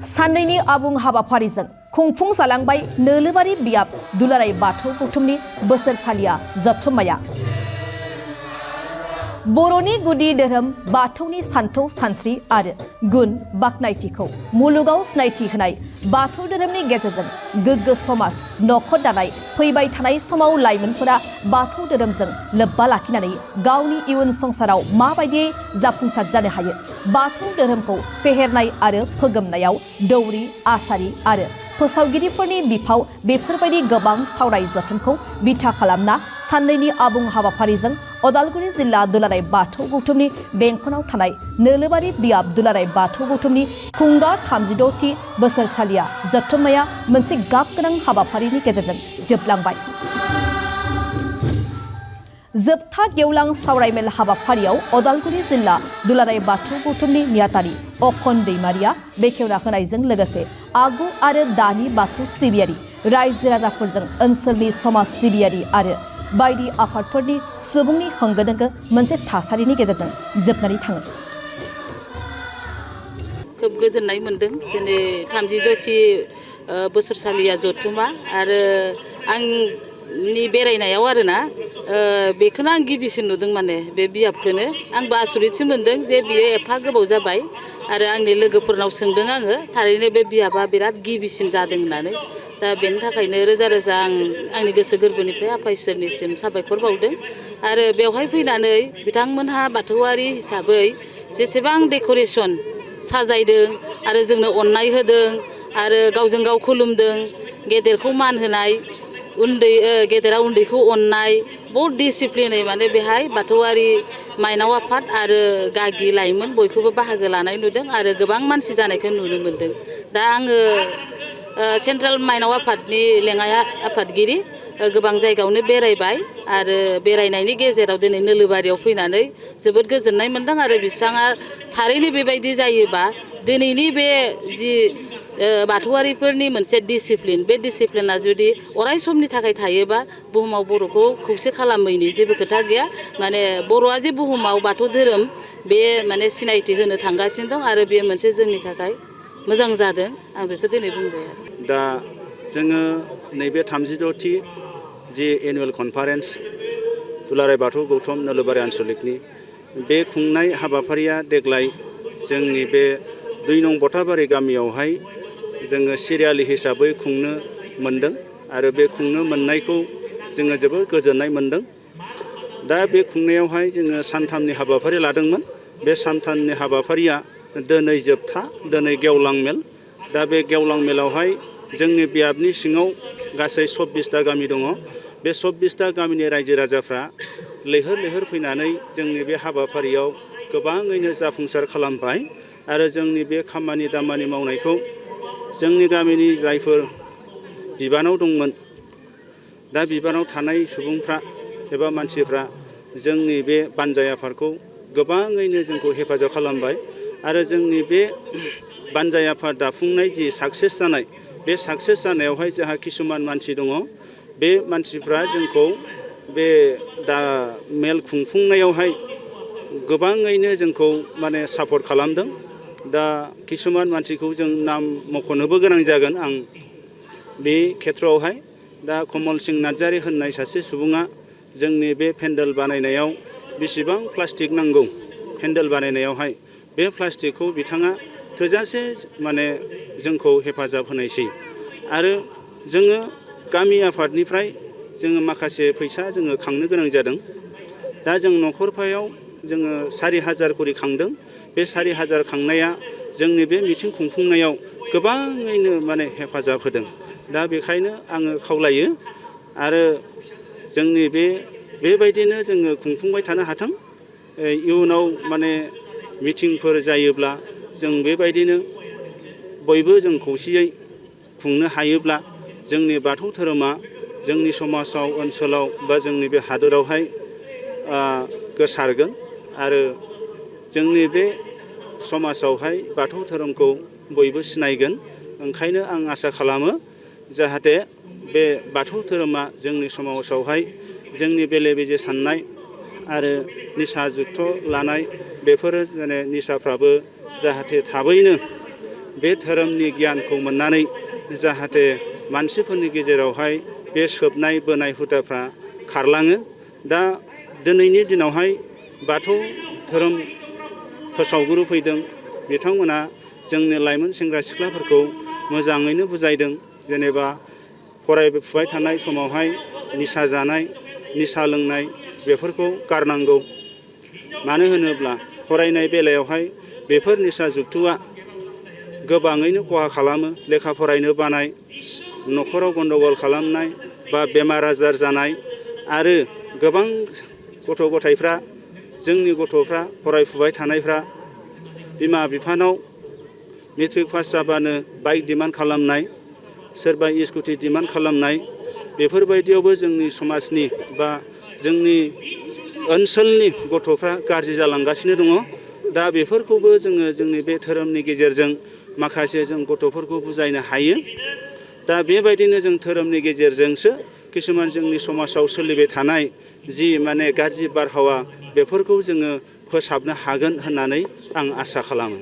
साननैनि आबुं हाबाफारिजों खुंफुं जालांबाय नोलोबारि बियाब दुलाराय बाथौ गौथुमनि बोसोरसालिया जथुम्माया। बर'नि गुदि धोरोम बाथौनि सानथौ सानस्रि आरो गुन बाख्नायथिखौ मुलुगाव सिनायथि होनाय बाथौ धोरोमनि गेजेरजों गोग्गो समाज नखर दानाय फैबाय थानाय समाव लाइमोनफोरा बाथौ धोरोमजों लोब्बा लाखिनानै गावनि इयुन संसाराव माबायदियै जाफुंसार जानो हायो, बाथौ धोरोमखौ फेहेरनाय आरो फोगोमनायाव दौरि आसारि आरो फोसावगिरिफोरनि बिफाव बेफोरबायदि गोबां सावराय जथुमखौ बिथा खालामना साननैनि आबुं हाबाफारिजों उदालगुरि जिल्ला दुलाराय बाथौ गौथुमनि बेंखनाव थानाय नोलोबारि बियाब दुलाराय बाथौ गौथुमनि खुंगा 36थि बोसोरसालिया जथुम्माया मोनसे गाब गोनां हाबाफारिनि गेजेरजों जोबलांबाय। जोबथा गेवलां सावरायमेल हाबाफारियाव उदालगुरि जिल्ला दुलाराय बाथौ गौथुमनि नेहाथारि अखन दैमारिया बेखेवना होनायजों लोगोसे आगु आरो दानि बाथौ सिबियारि रायजो राजाफोरजों ओनसोलनि समाज सिबियारि आरो बायदि आफादफोरनि सुबुंनि होंगो दोंगो मोनसे थासारिनि गेजेरजों जोबनानै थाङो। खोब गोजोननाय मोनदों दिनै 36थि बोसोरसालिया जथुमा आरो आंनि बेरायनायाव आरोना बेखौनो आं गिबिसिन नुदों, माने बे बियाबखौनो आंबो आसरितसो मोनदों जे बियो एफा गोबाव जाबाय आरो आंनि लोगोफोरनाव सोंदों आङो थारैनो बे बियाबा बिराद गिबिसिन जादों होननानै। दा बेनि थाखायनो रोजा रोजा आंनि गोसो गोरबोनिफ्राय आफा इसोरनिसिम साबायखर बावदों आरो बेवहाय फैनानै बिथांमोनहा बाथौआरि हिसाबै जेसेबां डेक'रेसन साजायदों आरो जोंनो अननाय होदों आरो गावजों गाव खुलुमदों, गेदेरखौ मान होनाय, गेदेरा उन्दैखौ अननाय, बहुत डिसिप्लिनै माने बेहाय बाथौआरि माइनाव आफाद आरो गागि लाइमोन बयखौबो बाहागो लानाय नुदों आरो गोबां मानसि जानायखौ नुनो मोनदों। दा आङो सेन्ट्रेल माइनाव आफादनि लेङाइ आफादगिरि गोबां जायगायावनो बेरायबाय आरो बेरायनायनि गेजेराव दिनै नोलोबारियाव फैनानै जोबोद गोजोननाय मोनदों आरो बिथाङा थारैनो बेबायदि जायोबा दिनैनि बे जि बाथौआरिफोरनि मोनसे डिसिप्लिन, बे डिसिप्लिना जुदि अराय समनि थाखाय थायोबा बुहुमाव बर'खौ खौसे खालामैनि जेबो खोथा गैया। माने बर'आ जे बुहुमाव बाथौ धोरोम बे माने सिनायथि होनो थांगासिनो दं आरो बे मोनसे जोंनि थाखाय मोजां जादों, आं बेखौ दिनै बुंबाय आरो। दा जोङो नैबे 36थि जि एनुवेल कनफारेन्स दुलाराय बाथौ गौथुम नोलोबारि आन्सलिकनि बे खुंनाय हाबाफारिया देग्लाय जोंनि बे 2 नं बटाबारि गामियावहाय जोङो सिरियालि हिसाबै खुंनो मोनदों आरो बे खुंनो मोननायखौ जोङो जोबोद गोजोननाय मोनदों। दा बे खुंनायावहाय जोङो सानथामनि हाबाफारि लादोंमोन। बे सानथामनि हाबाफारिया दिनै जोबथा, दिनै गेवलां मेल। दा बे गेवलां मेलावहाय जोंनि बियाबनि सिङाव गासै 24टा गामि दङ। बे 24टा गामिनि रायजो राजाफ्रा लैहोर लैहोर फैनानै जोंनि बे हाबाफारियाव गोबाङैनो जाफुंसार खालामबाय आरो जोंनि बे खामानि दामानि मावनायखौ जोंनि गामिनि जायफोर बिबानाव दंमोन, दा बिबानाव थानाय सुबुंफ्रा एबा मानसिफ्रा जोंनि बे बानजाय आफादखौ गोबाङैनो जोंखौ हेफाजाब खालामबाय आरो जोंनि बे बानजाय आफाद दाफुंनाय जि साक्सेस जानाय, बे साक्सेस जानायावहाय जोंहा किसुमान मानसि दङ। बे मानसिफ्रा जोंखौ बे दा मेल खुंफुंनायावहाय गोबाङैनो जोंखौ माने सापर्ट खालामदों। दा किसुमान मानसिखौ जों नाम मख'नोबो गोनां जागोन आं बे खेथ्रआवहाय। दा कमल सिं नार्जारि होननाय सासे सुबुङा जोंनि बे पेन्डेल बानायनायाव बेसेबां प्लास्टिक नांगौ पेन्डेल बानायनायावहाय, बे प्लास्टिकखौ बिथाङा थोजासे माने जोंखौ हेफाजाब होनायसै आरो जोङो गामि आफादनिफ्राय जोङो माखासे फैसा जोङो खांनो गोनां जादों। दा जों न'खरफायाव जोङो 4,000 करि खांदों। बे 4,000 खांनाया जोंनि बे मिथिं खुंफुंनायाव गोबाङैनो माने हेफाजाब होदों। दा बेखायनो आङो खावलायो आरो जोंनि बेबायदिनो जोङो खुंफुंबाय थानो हाथों। इयुनाव माने मिथिंफोर जायोब्ला जों बेबायदिनो बयबो जों खौसेयै खुंनो हायोब्ला जोंनि बाथौ धोरोमा जोंनि समाजाव, ओनसोलाव बा जोंनि बे हादोरावहाय गोसारगोन आरो जोंनि बे समाजावहाय बाथौ धोरोमखौ बयबो सिनायगोन। ओंखायनो आं आसा खालामो जाहाथे बे बाथौ धोरोमा जोंनि समाजावहाय जोंनि बेले बेजे साननाय आरो निसा जुक्त लानाय बेफोरो माने निसाफ्राबो जाहाथे थाबैनो बे धोरोमनि गियानखौ मोननानै जाहाथे मानसिफोरनि गेजेरावहाय बे सोबनाय बोनाय हुदाफ्रा खारलाङो। दा दिनैनि दिनावहाय बाथौ धोरोम फोसावगुरु फैदों, बिथांमोना जोंनि लाइमोन सेंग्रा सिख्लाफोरखौ मोजाङैनो बुजायदों। जेनेबा फरायफुबाय थानाय समावहाय निसा जानाय, निसा लोंनाय बेफोरखौ गारनांगौ। मानो होनोब्ला फरायनाय बेलायावहाय बेफोर निसा जुक्तुआ गोबाङैनो खहा खालामो। लेखा फरायनो बानाय, न'खराव गन्दगल खालामनाय बा बेमार आजार जानाय आरो गोबां गथ' गथायफ्रा, जोंनि गथ'फ्रा फरायफुबाय थानायफ्रा बिमा बिफानाव मेट्रिक पास जाबानो बाइक डिमान्ड खालामनाय, सोरबा स्कुटि डिमान्ड खालामनाय, बेफोरबायदियावबो जोंनि समाजनि बा जोंनि ओनसोलनि गथ'फ्रा गाज्रि जालांगासिनो दङ। दा बेफोरखौबो जोङो जोंनि बे धोरोमनि गेजेरजों माखासे जों गथ'फोरखौ बुजायनो हायो। दा बेबायदिनो जों धोरोमनि गेजेरजोंसो किसुमान जोंनि समाजाव सोलिबाय थानाय जि माने गाज्रि बारहावा बेफोरखौ जोङो फोसाबनो हागोन होननानै आं आसा खालामो।